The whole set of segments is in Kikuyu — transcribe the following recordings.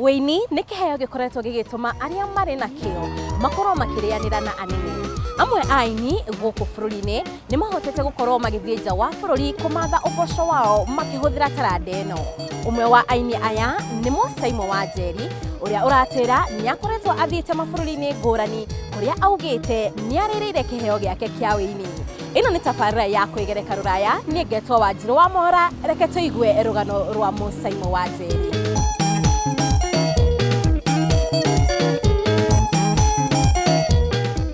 Wĩini nĩ kĩheo gĩkoretwo gĩgĩtũma arĩa marĩ nakĩo makorwo makĩrĩanĩra na anene. Amwe a aini gũkũ bũrũri-inĩ nĩ mahotete gũkorwo magĩthiĩ nja wa bũrũri kũmatha ũboco wao makĩhũthĩra taranda ĩno. Ũmwe wa aini aya nĩ Mũsaimo wa Njeri ũrĩa ũratwĩra nĩ akoretwo athiĩte mabũrũri-inĩ ngũrani kũrĩa augĩte nĩ arĩrĩire kĩheo gĩake kĩa wĩini. Ĩno nĩ tabarĩra ya kwĩgereka rũraya, niĩ ngetwo Wanjirũ wa Mwaũra, reke tũigue rũgano rwa Mũsaimo wa Njeri.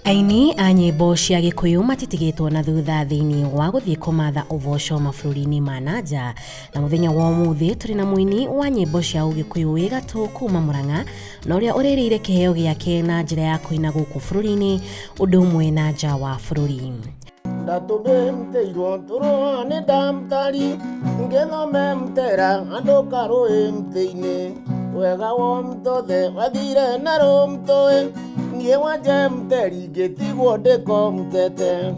Aini a nyĩmbo cia Gĩkũyũ matitigĩtwo na thutha thĩinĩ wa gũthiĩ kũmatha ũboco mabũrũri-inĩ ma na nja. Na mũthenya wa ũmũthĩ tũrĩ na mũini wa nyĩmbo cia Ũgĩkũyũ wĩ gatũ kuma Mũrang'a na ũrĩa ũrĩrĩire kĩheo gĩake na njĩra ya kũina gũkũ bũrũri-inĩ ũndũ ũmwe na nja wa bũrũri. Ndatũmĩmteirwo tũrũa nĩ ndamtari ngĩthome mtera andũ karũĩ mtĩ-inĩ wega wo mtothe wathire na rũmtũĩ niĩ wanje mteri ngĩtigwo ndĩko mtete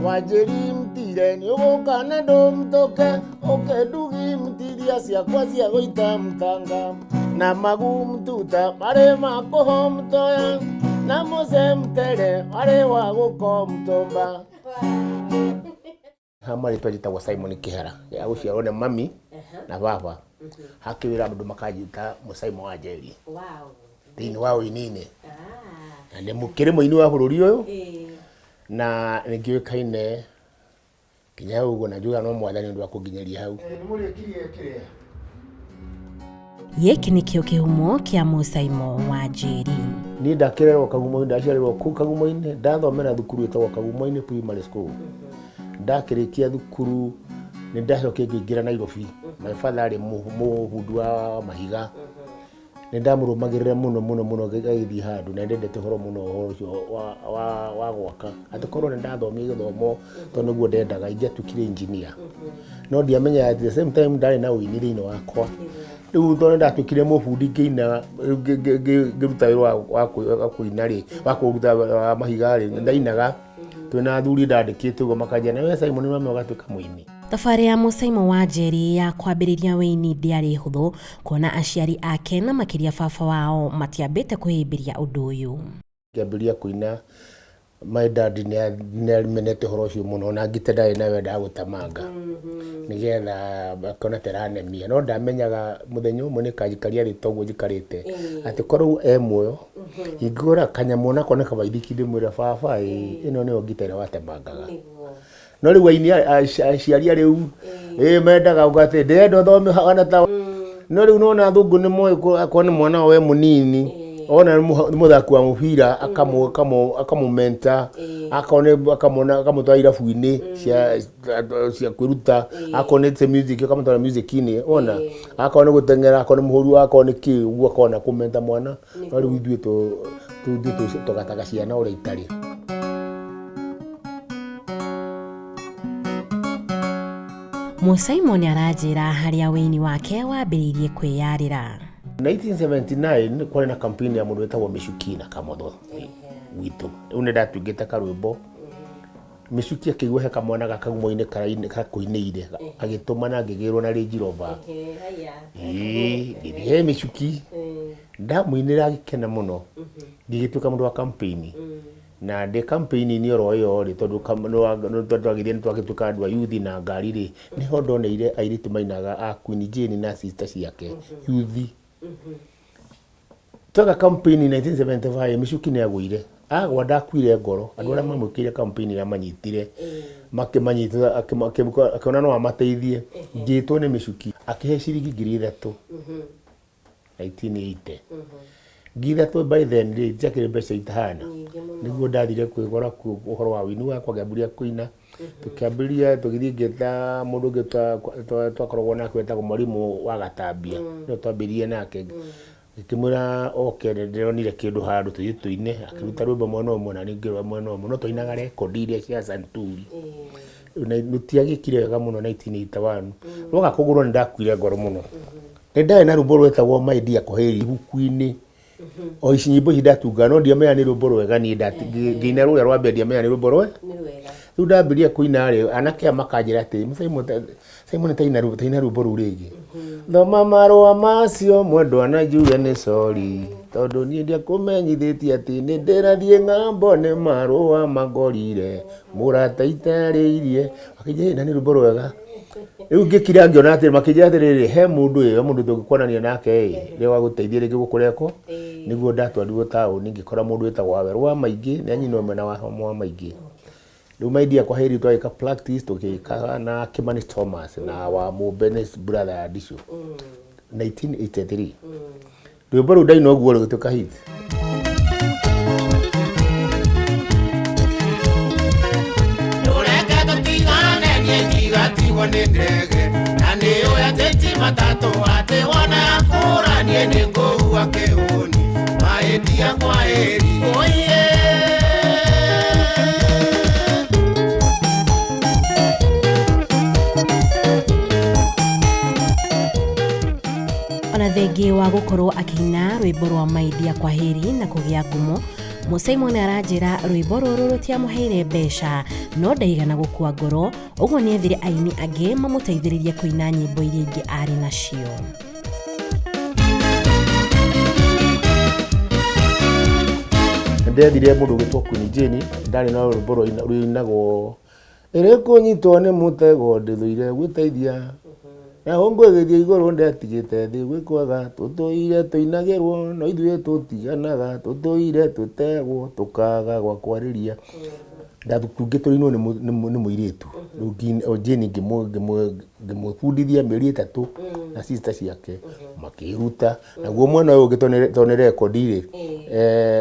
Wanjĩri mtire nĩũgũka na ndũmtũke ũke ndugi mtiria ciakwa cia gũita mtanga na magu mtuta marĩ ma kũho mtoya na mũce mtere marĩ wa gũko mtũmba. Ha marĩtwa njĩtagwo Simon Kĩhara ya gũciarwo nĩ mami na baba hakĩwĩra andũ makanjĩta Mũsaimo wa Njeri thĩinĩ wa ũini-inĩ na nĩ mũkĩrĩ mũini wa bũrũri ũyũ na nĩ ngĩũĩkaine nginya hau ũguo na njugaga no mwathani ũndũ wa kũnginyĩria hau. Gĩkĩ nĩkĩo kĩhumo kĩa Mũsaimo wa Njeri. Niĩ ndakĩrerwo Kagumo-inĩ, ndaciarĩrwo kũu Kagumo-inĩ, ndathomera thukuru ĩtagwo Kagumo-inĩ Primary School. Ndakĩrĩkia thukuru nĩ ndacokire ngĩingĩra Nairobi. My father arĩ mũbundi wa mahiga. Nĩ ndamũrũmagĩrĩra mũno mũno mũno agĩthiĩ handũ na nĩndendete ũhoro mũno ũhoro ũcio wa gwaka. Atĩ korwo nĩ ndathomire gĩthomo tondũ nĩguo ndendaga ingĩatuĩkire engineer. No ndiamenyaga at the same time ndarĩ na ũini thĩinĩ wakwa. Rĩu tondũ nĩ ndatuĩkire mũbundi ngĩina rĩu ngĩruta wĩra wa kũina rĩ, wa kũruta wa mahiga rĩ, nĩ ndainaga twĩna athuri ndandĩkĩte ũguo makanjĩra na we Simon nĩ ũramenya ũgatuĩka mũini. Thabarĩ ya Mũsaimo wa Njeri ya kwambĩrĩria wĩini ndĩarĩ hũthũ kuona aciari ake na makĩria baba wao matiambĩte kũhĩmbĩria ũndũ ũyũ. Ngĩambĩrĩria kũina my dad nĩ amenete ũhoro ũcio mũno ona ngita ndarĩ nayo endaga gũtemanga nĩgetha akona ta ĩranemia no ndamenyaga mũthenya ũmwe nĩ kanjikaria thĩ ta ũguo njikarĩte atĩ korwo e muoyo ingĩgũra kanyamũ onako nĩ kabaithiki ndĩmwĩre baba ĩ ĩno nĩyo ngita ĩrĩa watemangaga. No rĩu aini aciari a rĩu ĩ mendaga uga atĩ ndĩrenda ũthome hana ta no rĩu nona athũngũ nĩ moĩ akorwo nĩ mwana wao e mũnini ona nĩ mũthaki wa mũbira akamũmenta akorwo nĩ akamwona akamũtwara irabu-inĩ cia kwĩruta akorwo nĩ ta music akamũtwara music-inĩ wona akorwo nĩ gũteng'era akorwo nĩ mũhũri akorwo nĩ kĩ ũguo akona kũmenta mwana no rĩu ithuĩ tũgataga ciana ũrĩa itarĩ. Mũsaimo nĩ aranjĩra harĩa wĩini wake wambĩrĩirie kwĩyarĩra. 1979 kwarĩ na campaign ya mũndũ wĩtagwo Mĩcuki na Kamotho gwitũ. Rĩu nĩ ndatungĩte karwĩmbo Mĩcuki akĩigua he kamwana ga Kagumo-inĩ gakũinĩire agĩtũma na ngĩgĩrwo na Range Rover. Ĩĩ, ngĩthiĩ he Mĩcuki ndamũinĩra agĩkena mũno ngĩgĩtuĩka mũndũ wa campaign. Na ndĩ campaign-inĩ oro ĩyo rĩ, tondũ twagĩthiĩ nĩ twagĩtuĩka andũ a yuthi na ngari rĩ, nĩho ndoneire airĩtu mainaga a Queen Jane na sister ciake, yuthi. Tweka campaign 1975 Michuki nĩ agũire. Agwa ndakuire ngoro, andũ arĩa mamwĩkĩire campaign arĩa manyitire, makĩmanyita, akĩona no amateithie, ngĩtwo nĩ Michuki, akĩhe ciringi 3,000. 1980 Ngithatũ by then rĩ ndiakĩrĩ mbeca itahana nĩguo ndathire kwĩgora ũhoro wa wĩini wakwa ngĩambĩrĩria kũina tũkĩambĩrĩria tũgĩthiĩ ngĩta mũndũ ũngĩ twakoragwo nake wetagwo mwarimũ wa Gatambia nĩwe twambĩrĩirie nake ngĩkĩmwĩra oke ndĩronire kĩndũ handũ tũthiĩ tũine akĩruta rwĩmbo mwena ũmwe na niĩ ngĩrũa mwena ũmwe no twainaga rekondi iria cia Santuri rũtiagĩkire wega mũno 1981 rwoka kũgũrwo nĩ ndakuire ngoro mũno. Nĩ ndarĩ na rwĩmbo rwetagwo My Dear Kwaheri ibuku-inĩ o ici nyĩmbo ici ndatungaga no ndiamenyaga nĩ rwĩmbo rwega niĩ ngĩina rũrĩa rwa mbere ndiamenyaga nĩ rwĩmbo rwega. Rĩu ndambĩrĩria kũina rĩ, anake aya makanjĩra atĩ Simon taina rwĩmbo taina rwĩmbo rũu rĩngĩ. Thoma marũa macio mwendwa na njuge nĩ sorry tondũ niĩ ndiakũmenyithĩtie atĩ nĩ ndĩrathiĩ ng'ambo nĩ marũa mangorire mũrata itarĩirie. Makĩnjĩra na nĩ rwĩmbo rwega. Rĩu ngĩkira ngĩona atĩ makĩnjĩra atĩrĩrĩ, he mũndũ ĩ, he mũndũ tũngĩkuonania nake ĩ, rĩrĩa wagũteithia rĩngĩ gũkũreko. Nĩguo ndatwarirwo taũni ngĩkora mũndũ wĩtagwo Wawerũ wa Maingĩ, nĩ anyina ũmwe na wa Maingĩ. Rĩu my dear kwa heri twagĩka practice tũgĩka na Kimani Thomas na wa Mũmbe nĩ brother ya Ndicũ. 1983. Rwĩmbo rũu ndaina ũguo rũgĩtuĩka hit. Ndũreke tũtigane niĩ ndigatigwo nĩ ndege na nĩ ũĩ atĩ ti matatũ atĩ wona yakũra niĩ nĩ ngũhua kĩhũni maĩtia kwa ĩri oiye. Ona thengi wa gũkorwo akĩina rwĩmbo rwa Maidia Kwaheri na kũgĩa ngumo, Simon aranjĩra rwĩmbo rũrũ rũtiamũheire mbeca no ndaigana gũkua ngoro, ũguo nĩethire aini angĩ mamũteithĩrĩrie kũina nyĩmbo iria ingĩ arĩ nacio. Ndethire mũndũ ũgĩtwo Queen Jane, ndarĩ na rwĩmbo rũinagwo ĩrĩ kũnyitwo nĩ mũtego ndĩthũire gwĩteithia na hũngũ ĩgĩthiĩ igũrũ ndetigĩte thĩ gwĩ kwega tũtũire tũinagĩrwo no ithuĩ tũtiganaga tũtũire tũtegwo tũkaga gwa kwarĩria. Ndatungĩ tũinwo nĩ mũirĩtu rĩu Jane ngĩmũbundithia mĩeri 3 na sister ciake makĩruta naguo mwena ũyũ ũngĩ tondũ nĩ rekondi rĩ,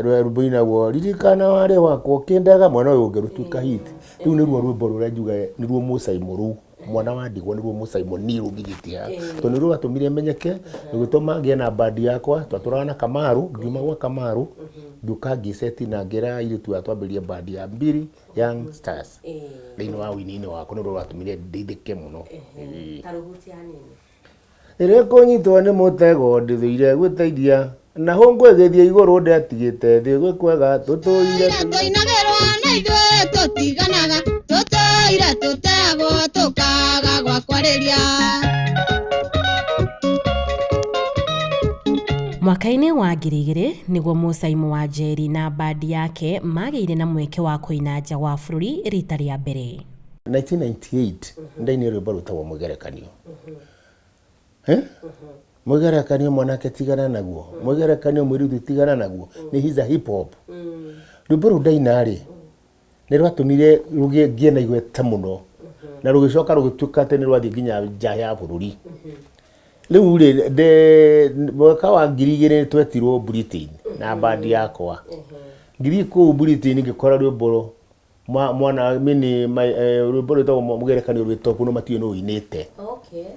rwĩmbo inagwo ririkana warĩ wakwa ũkĩndaga, mwena ũyũ ũngĩ rũtuĩka hit. Rĩu nĩruo rwĩmbo rũrĩa njuga nĩruo Mũcaimũ rũu mwana wa ndigwa nĩruo Mũcaimũ niĩ rũnginyĩtie haha tondũ nĩruo rwatũmire menyeke rũgĩtũma ngĩe na bandi yakwa. Twatũraga na Kamaru, ngiuma gwa Kamaru ngĩũka ngĩceti na ngĩra airĩtu aya twambĩrĩrie bandi ya Mbiri Young Stars thĩinĩ wa ũini-inĩ wakwa nĩruo rwatũmire ndeithĩke mũno. Rĩrĩa kũnyitwo nĩ mũtego ndĩthũire gwĩteithia na hũngũ ĩgĩthiĩ igũrũ ndetigĩte thĩ gwĩ kwega tũtũire tũinagĩrwo na ithuĩ tũtiganaga tũtũire tũtegwo tũkaga gwa kwarĩria. Mwaka-inĩ wa 2000 nĩguo Mũcaimũ wa Njeri na bandi yake magĩire na mweke wa kũina nja wa bũrũri rita rĩa mbere. 1998 ndainire rwĩmbo rwĩtagwo Mwĩgerekanio. Mwĩgerekanio mwanake tigana naguo, mwĩgerekanio mũirĩtu tigana naguo, nĩ hiza hip hop. Rwĩmbo rũu ndaina rĩ, nĩ rwatũmire rũgĩe ngĩe na igweta mũno na rũgĩcoka rũgĩtuĩka atĩ nĩ rwathiĩ nginya nja ya bũrũri. Rĩu rĩ, mwaka wa 2000 twetirwo Britain na bandi yakwa. Ngĩthiĩ kũu Britain ngĩkora rwĩmbo mwana mini rwĩmbo rwĩtagwo Mũgerekanio rwĩtwo no matiũĩ nũ ũinĩte.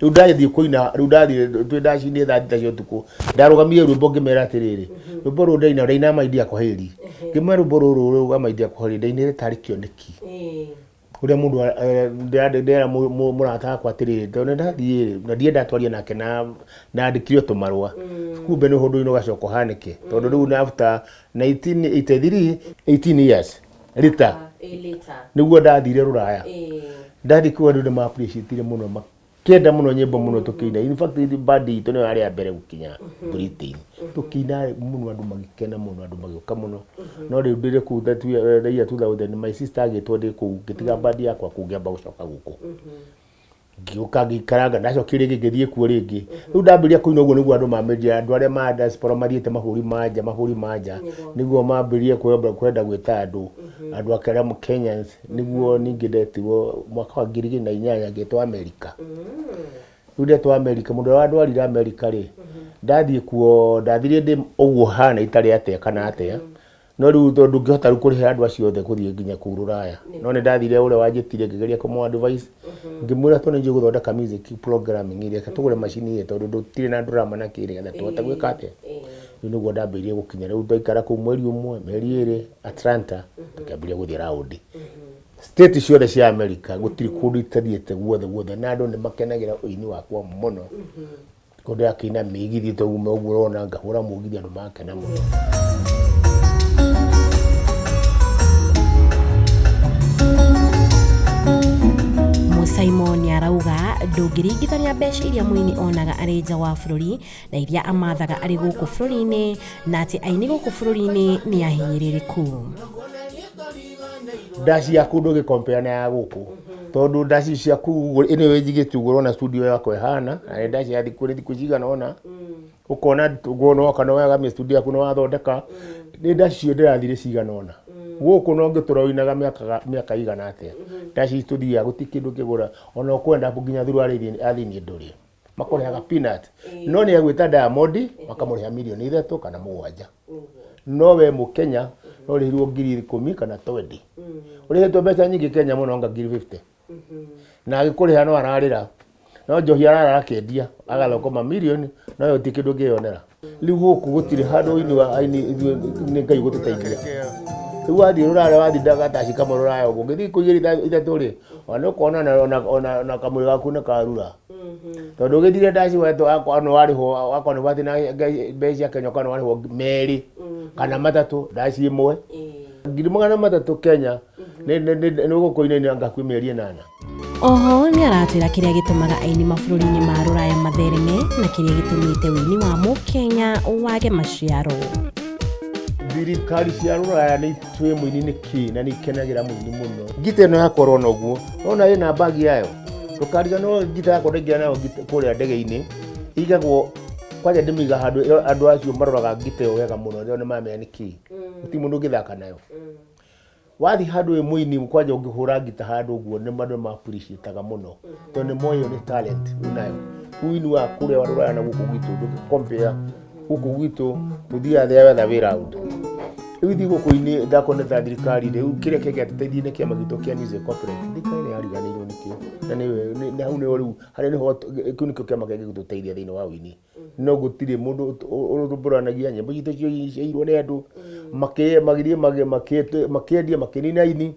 Rĩu ndathiĩ kũina, rĩu ndathiĩ twĩ ndacinĩ thaa 6 cia ũtukũ, ndarũgamire rwĩmbo ngĩmera atĩrĩrĩ, rwĩmbo rũrũ ndaina ndaina Maidia Kwaheri. Ngĩmera rwĩmbo rũrũ rwa Maidia Kwaheri ndainĩte tarĩ kĩoneki. Ũrĩa mũndũ ndera mũrata wakwa atĩrĩrĩ, tondũ nĩndathiĩ na ndienda twarie nake na ndandĩkire tũmarũa. Kumbe nĩ ũndũ ũgacoka ũhanĩke. Tondũ rĩu after 1983, 18 years later nĩguo ndathire Rũraya. Ndathiĩ kũu andũ nĩ appreciate mũno, makĩenda mũno nyĩmbo mũno tũkĩina. In fact bandi itũ nĩyo yarĩ ya mbere gũkinya Britain. Tũkĩina mũno andũ magĩkena mũno, andũ magĩũka mũno. No rĩu ndĩrĩ kũu that year 2000 my sister agĩtwo ndĩ kũu ngĩtiga bandi yakwa kũu ngĩamba gũcoka gũkũ. Ngĩũka ngĩikaranga ndacokire rĩngĩ ngĩthiĩ kuo rĩngĩ. Rĩu ndambĩrĩria kũina ũguo nĩguo andũ mambĩrĩria andũ arĩa ma diaspora mathiĩte mabũrũri ma nja mabũrũri ma nja nĩguo mambĩrĩrie kwenda gwĩta andũ andũ akĩrĩa Kenyans nĩguo ningĩ ndetirwo mwaka wa 2008 ngĩtwo America. Rĩu ndetwo America mũndũ ũrĩa wandwarire America rĩ, ndathiĩ kuo ndathire ndĩ ũguo hana itarĩ atĩa kana atĩa. No rĩu tondũ ndũngĩhota rĩu kũrĩhĩra andũ acio othe gũthiĩ nginya kũu Rũraya. No nĩ ndathire ũrĩa wanjĩtire ngĩgeria kũmũ advice ngĩmwĩra tondũ nĩ njũĩ gũthondeka music programming reke tũgũre macini ĩyo tondũ tũtirĩ na drama na kĩ nĩgetha tũhote gwĩka atĩa. Rĩu nĩguo ndambĩrĩirie gũkinya rĩu ndaikara kũu mweri ũmwe mĩeri 2 Atlanta tũkĩambĩrĩria gũthiĩ round. State ciothe cia America gũtirĩ kũndũ itathiĩte guothe guothe na andũ nĩ makenagĩra ũini wakwa mũno. Kũndũ ndĩrakĩina mĩgithi tũgume ũguo ũrona ngahũra mũgithi andũ makena mũno. Mũsaimo nĩ arauga ndũngĩringithania mbeca iria mũini onaga arĩ nja wa bũrũri na iria amathaga arĩ gũkũ bũrũri-inĩ, na atĩ aini gũkũ bũrũri-inĩ nĩ ahinyĩrĩrĩku. Ndaci yaku ndũngĩkompea na ya gũkũ, tondũ ndaci ciaku ĩno ĩnjigĩte ũguo ũrona studio yakwa ĩhana, na nĩ ndaci ya thikũ thikũ cigana ũna, ũkona ũguo woka nĩ wagamia studio yaku nĩ wathondeka, nĩ ndaci icio ndĩrathire cigana ũna. Gũkũ no ngĩtũra ũinaga mĩaka igana atĩa, ndaci tũthiaga gũtirĩ kĩndũ kĩgũra, ona ũkwenda nginya thuruarĩ athĩniĩ ndũrĩ, makũrĩhaga peanut, no nĩ agwĩta Diamond makamũrĩha mirioni 3 kana 7, no we mũkenya no ũrĩhirwo 10,000 kana 20, ũrĩhĩtwo mbeca nyingĩ Kenya mũno anga ngiri 50, na agĩkũrĩha no ararĩra, no njohi arara akĩendia agathũkũma mirioni, no yo ti kĩndũ ũngĩyonera. Rĩu gũkũ gũtirĩ handũ ũini wa aini ithuĩ nĩ Ngai gũtũteithia. Rĩu wathiĩ rũraya, wathiĩ ndagataci kamwe rũraya ũguo, ũngĩthiĩ thikũ 2 3 rĩ, ona nĩ ũkona ona kamwĩrĩ gaku nĩ karura. Tondũ ũgĩthire ndaci wetwo akorwo nĩ warĩhwo, akorwo nĩ wathiĩ na mbeca cia Kenya, ũkorwo nĩ warĩhwo 2 kana 3 ndaci ĩmwe. 300,000 Kenya, nĩ ũgũkũinaina anga kwĩ mĩeri 8. Oho nĩ aratwĩra kĩrĩa gĩtũmaga aini mabũrũri-inĩ ma rũraya mathereme na kĩrĩa gĩtũmĩte ũini wa mũkenya wage maciaro. Thirikari cia rũraya nĩ itũĩ mũini nĩ kĩ na nĩ ikenagĩra mũini mũno. Ngita ĩno yakwa ũrona ũguo, ũrona ĩna mbagi yayo, ndũkariganĩrwo ngita yakwa ndaingĩra nayo kũrĩa ndege-inĩ, ĩigagwo kwanja ndĩmĩiga handũ andũ acio maroraga ngita ĩyo wega mũno, nĩo nĩmamenya nĩ kĩ, gũtirĩ mũndũ ũngĩthaka nayo. Wathiĩ handũ wĩ mũini kwanja ũngĩhũra ngita handũ ũguo nĩ andũ ma appreciate-aga mũno, tondũ nĩ moĩ ĩyo nĩ talent wĩnayo. Ũini wa kũrĩa wa rũraya na gũkũ gwitũ ndũngĩ compare, gũkũ gwitũ tũthiaga the other way round. Rĩu ithuĩ gũkũ inĩ ndakorwo nĩ ta thirikari, rĩu kĩrĩa kĩngĩatũteithia nĩ kĩama gitũ kĩa music copyright. Thirikari nĩ yariganĩirwo nĩkĩo, na nĩ hau nĩho rĩu harĩa nĩho kĩu nĩkĩo kĩama kĩngĩgũtũteithia thĩinĩ wa ũini. No gũtirĩ mũndũ ũrũmbũranagia nyĩmbo citũ ciairwo nĩ andũ, magĩthiĩ makĩendia makĩnina aini,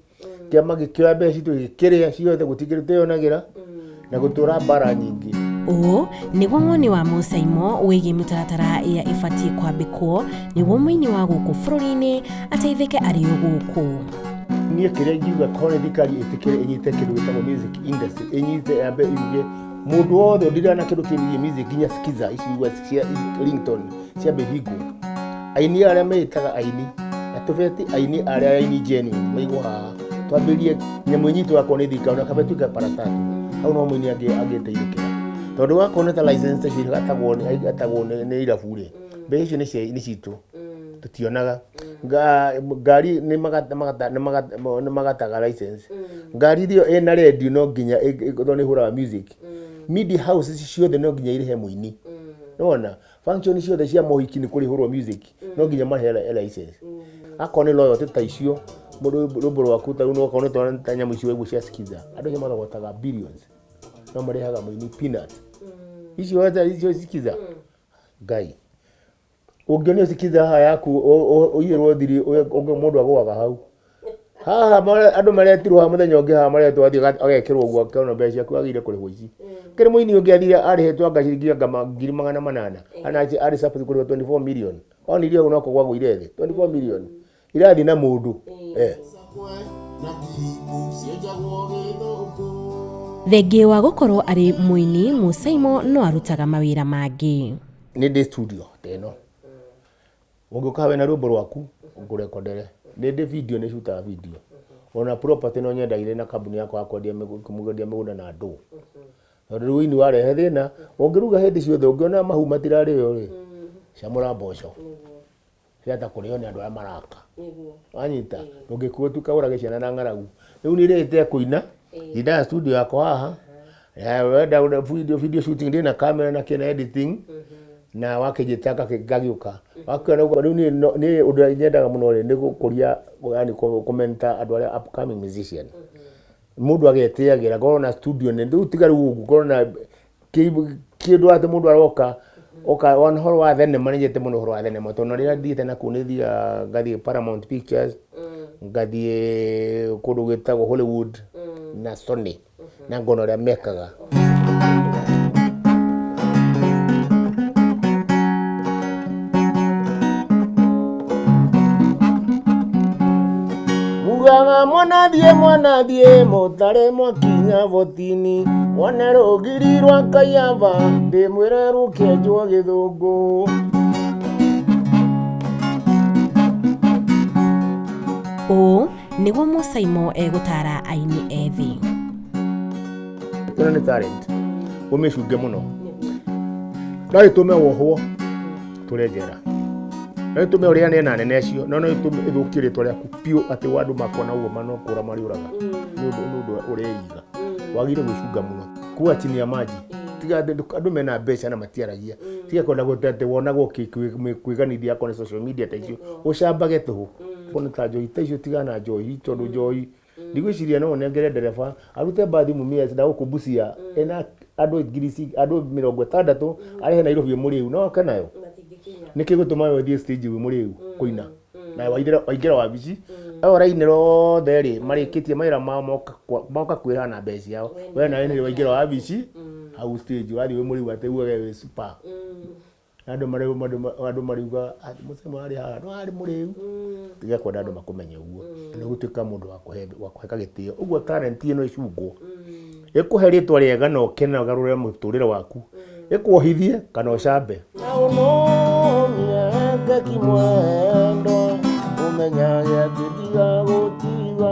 kĩama gĩkĩoya mbeca citũ gĩkĩrĩa ciothe, gũtirĩ kĩndũ twĩyonagĩra na gũtũra mbara nyingĩ. Ũũ nĩguo woni wa Mũsaimo wĩgiĩ mĩtaratara ĩrĩa ĩbatiĩ kwambĩkwo nĩguo mũini wa gũkũ bũrũri-inĩ ateithĩke arĩ o gũkũ. Niĩ kĩrĩa ingiuga korwo nĩ thirikari ĩtĩkĩre ĩnyite kĩndũ gĩtagwo music industry, ĩnyite yambe yuge mũndũ wothe ũndiraga na kĩndũ kĩgiĩ music nginya skiza ici igua cia ringtone ciambe ihingwo. Aini arĩa meĩtaga aini na tũbeti aini arĩa aini genuine maigwo haha, twambĩrĩrie nyamũ ĩnyitwo akorwo nĩ thirikari ona kaba ĩtuĩke parastatal, hau no mũini angĩteithĩkĩra. Tondũ wakorwo nĩ ta license icio igatagwo nĩ irabu rĩ, mbeca icio nĩ citũ, tũtionaga. Ngari nĩ magataga license. Ngari ĩyo ĩna radio no nginya tondũ nĩ ĩhũraga music. Media house ici ciothe no nginya irĩhe mũini. Nĩwona? Function ciothe cia mohiki nĩ kũrĩhũrwo music, no nginya marĩhe license. Akorwo nĩ royalty ta icio, mũndũ rwĩmbo rwaku ta rĩu no okorwo nĩ ta nyamũ icio waigua cia skiza, andũ acio mathogotaga billions, no marĩhaga mũini peanut. Icio icio skiza, Ngai. Ũngĩonio skiza haha yaku ũiyĩrwo thiri, mũndũ agũaga hau. Haha andũ maretirwo haha mũthenya ũngĩ haha maretwo athiĩ agekĩrwo ũguo akĩona mbeca ciaku agĩrĩire kũrĩhwo ici. Kĩrĩ mũini ũngĩ athire arĩhĩtwo anga ciringi anga 800,000, ana arĩ supposed kũrĩhwo 24 million. Onirie ũguo no kũgũa agũire thĩ, 24 million. Irathiĩ na mũndũ. Thengia wa gũkorwo arĩ mũini, Mũsaimo no arutaga mawĩra mangĩ. Nĩ ndĩ studio ta ĩno, ũngĩũka wĩna rwĩmbo rwaku ngũrekondere. Nĩ ndĩ video, nĩ cutaga video. Ona property no nyendagia na kambuni yakwa ya kwendia mĩgũnda na ndũ. Tondũ rĩu ũini warehe thĩna, ũngĩruga hĩndĩ ciothe ũngĩona mahu matirarĩo rĩ, camũra mboco. Ciahota kũrĩo nĩ andũ arĩa maraka. Wanyita? Ndũngĩkua ũtuĩke ũrage ciana na ng'aragu. Rĩu niĩ rĩrĩ kũina, ndindaga studio yakwa haha, wenda video shooting ndĩna camera na kĩna editing, na wakĩnjĩta ngagĩũka. Wakĩona ũguo rĩu niĩ ũndũ ũrĩa nyendaga mũno rĩ, nĩ gũkũria, yaani kũmenta andũ arĩa upcoming musician. Mũndũ agetĩagĩra, ngorwo na studio nene, rĩu tiga rĩu ũguo, ngorwo na kĩndũ atĩ mũndũ aroka, oka ona ũhoro wa thenema, nĩ nyendete mũno ũhoro wa thenema, tondũ rĩrĩa thiĩte nakũu nĩ thiaga ngathiĩ Paramount Pictures, ngathiĩ kũndũ gwĩtagwo Hollywood na Sony, na ngona ũrĩa mekaga. Njugaga mwanathiĩ mwanathiĩ mũtarĩ mwakinya botini wone rũgiri rwa Kayaba ndĩmwĩre rũkĩenjwo gĩthũngũ. Ũũ nĩguo Mũsaimo egũtara aini ethĩ. Ĩno nĩ talent ũmĩcunge mũno, no ĩtũme wohwo tũre njera, no ĩtũme ũrĩane na anene acio, no no ĩtũme ĩthũkie rĩtwa rĩaku biũ atĩ andũ makona ũguo no kũra marĩũraga nĩ ũndũ ũreiga. Wagĩrĩire gwĩcunga mũno, kuwa chini ya maji. Tiga andũ mena mbeca na matiaragia, tiga kwenda gũte atĩ wonagwo kwĩganithia akorwo nĩ social media ta icio ũcambage tũhũ. Ona ta njohi ta icio, tigana na njohi tondũ njohi ndigwĩciria no ũnengere ndereba arute mbathi Mumias na gũkũ Busia ĩna andũ ngiri andũ 60 arehe Nairobi mũrĩu no oke nayo. Nĩkĩ gũtũma we ũthiĩ stage wĩ mũrĩu kũina na waingĩra wabici aya ũrainĩra othe rĩ marĩkĩtie mawĩra mao moka kwĩraha na mbeca ciao, we nawe nĩ waingĩra wabici hau stage wathiĩ wĩ mũrĩu atĩ ugage wĩ super. Andũ andũ mariuga Mũsaimo arĩ haha no arĩ mũrĩu. Tiga kwenda andũ makũmenye ũguo, nĩ gũtuĩka mũndũ wa kũheka gĩtĩo ũguo. Talent ĩno ĩcungwo ĩkũhe rĩtwa rĩega na ũkene na ũgarũre mũtũrĩre waku, ĩkuohithie kana ũcambe. Na ũnũmie kimwendo ũmenyage atĩ ndigagũtiga.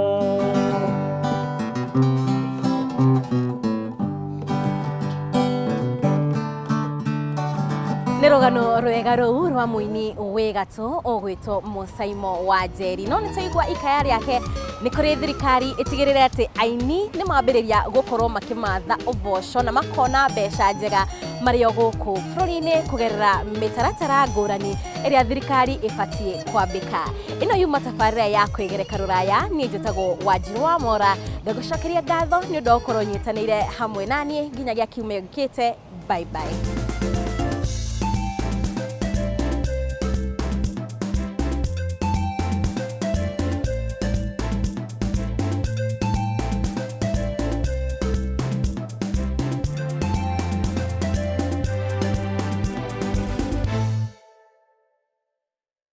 Nĩ rũgano rwega rũu rwa mũini wĩ gatũ ũgwĩtwo Mũsaimo wa Njeri. No nĩ twaigua ikaya rĩake nĩ kũrĩ thirikari ĩtigĩrĩre atĩ aini nĩ mambĩrĩria gũkorwo makĩmatha ũboco na makona mbeca njega marĩ o gũkũ bũrũri-inĩ kũgerera mĩtaratara ngũrani ĩrĩa thirikari ĩbatiĩ kwambĩka. Ĩno yuma tabarĩra ya kwĩgereka rũraya, niĩ njĩtagwo Wanjirũ wa Mora, ngagũcokeria ngatho nĩ ũndũ wa gũkorwo ũnyitanĩire hamwe naniĩ nginyagia kiumia gĩũkĩte. Bye bye.